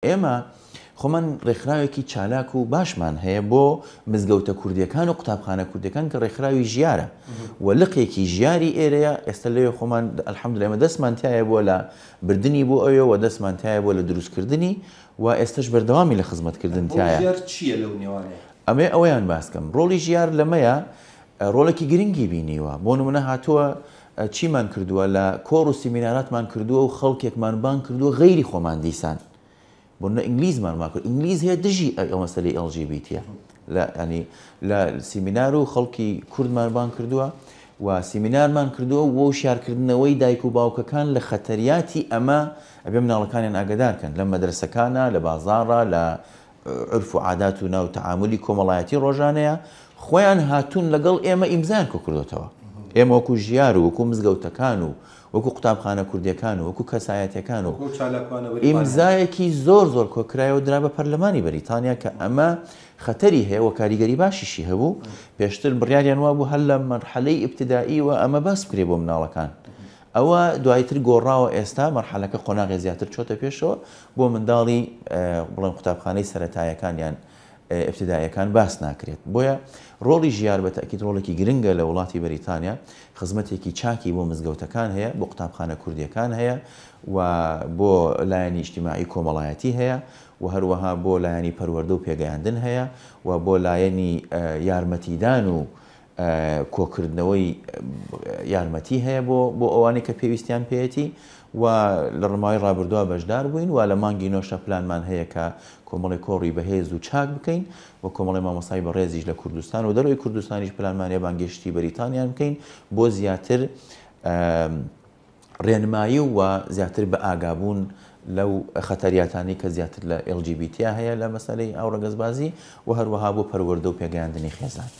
ئێمە خۆمان ڕێکخراوێکی چالاک و باشمان هەیە بۆ مزگەوتە کوردیەکان و قوتابخانە کوردیەکان کە ڕێکخراوی ژیارە و لقێکی ژیاری ئێرەیە، ئێستا لەوێ خۆمان الحمدللە ئێمە دەستمان تیایە بووە لە بردنی بۆ ئەوێ و دەستمان تیایە بووە لە دروستکردنی و ئێستەش بەردەوامی لە خزمەتکردن ڕۆڵی تیایە. ژیار چییە لەو نێوانەیە؟ ئەمەوێ ئەوەیان باس کەم. ڕۆڵی ژیار لەمەیە ڕۆڵێکی گرنگی بینیوە، بۆ نمونە هاتووە چیمان کردووە لە کۆڕ و سیمیناراتمان کردووە و خەڵکێکمان بانگ کردووە غەیری خۆمان دیسان بۆ نمونە ئینگلیزمان بانگ کرد ئینگلیز هەیە دژی ئەو مەسەلەی ئێڵ جی بی تیە لە ینی لە سیمینار و خەڵکی کوردمان بانگ کردووە و سیمینارمان کردووە و شارکردنەوەی دایک و باوکەکان لە خەتەریاتی ئەمە ئەبێ مناڵەکانیان ئاگدار کەن لە مەدرسەکانە لە بازاڕە لە عورف و عادات و ناو تەعامولی کۆمەڵایەتی ڕۆژانەیە، خۆیان هاتوون لەگەڵ ئێمە ئیمزایان کۆکردۆتەوە. ئێمە وەکو ژیار و وەکو مزگەوتەکان و وەکو قوتابخانە کوردیەکان و وەکو کەسایەتیەکان و وەکو چالاکوانە بەریتانیانە. ئیمزایەکی زۆر زۆر کۆکرایەوە درا بە پەرلەمانی بەریتانیا کە ئەمە خەتەری هەیە و کاریگەری باشیشی هەبوو. پێشتر بڕیاریان وابوو هەر لە مەرحەلەی ئیبتدائیوە ئەمە باس بکرێ بۆ مناڵەکان. ئەوە دوایتر گۆڕاوە ئێستا مەرحەلەکە قۆناغێ زیاتر چۆتە پێشەوە بۆ منداڵی بڵێن قوتابخانەی سەرەتایەکان یان ئیبتدایەکان باس ناکرێت بۆیە ڕۆڵی ژیار بە تەئکید ڕۆڵێکی گرنگە لە وڵاتی بەریتانیا خزمەتێکی چاکی بۆ مزگەوتەکان هەیە بۆ قوتابخانە کوردیەکان هەیە و بۆ لایەنی ئیجتیماعی کۆمەڵایەتی هەیە و هەروەها بۆ لایەنی پەروەردە و پێگەیاندن هەیە و بۆ لایەنی یارمەتیدان و کۆکردنەوەی یارمەتی هەیە بۆ بۆ ئەوانەی کە پێویستیان پێیەتی و لە ڕماوەی ڕابردووە بەشدار بووین و لە مانگی نۆشە پلانمان هەیە کە کۆمەڵی کۆڕی بەهێز و چاک بکەین و کۆمەڵی مامۆستای بەڕێزیش لە کوردستان و دەرەوەی کوردستانیش پلانمان هەیە بانگێشتی بەریتانیان بکەین بۆ زیاتر ڕێنمایی و زیاتر بە ئاگابوون لەو خەتەریاتانەی کە زیاتر لە LGBT هەیە لە مەسەلەی هاوڕەگەزبازی و هەروەها بۆ پەروەردە و پێگەیاندنی خێزان.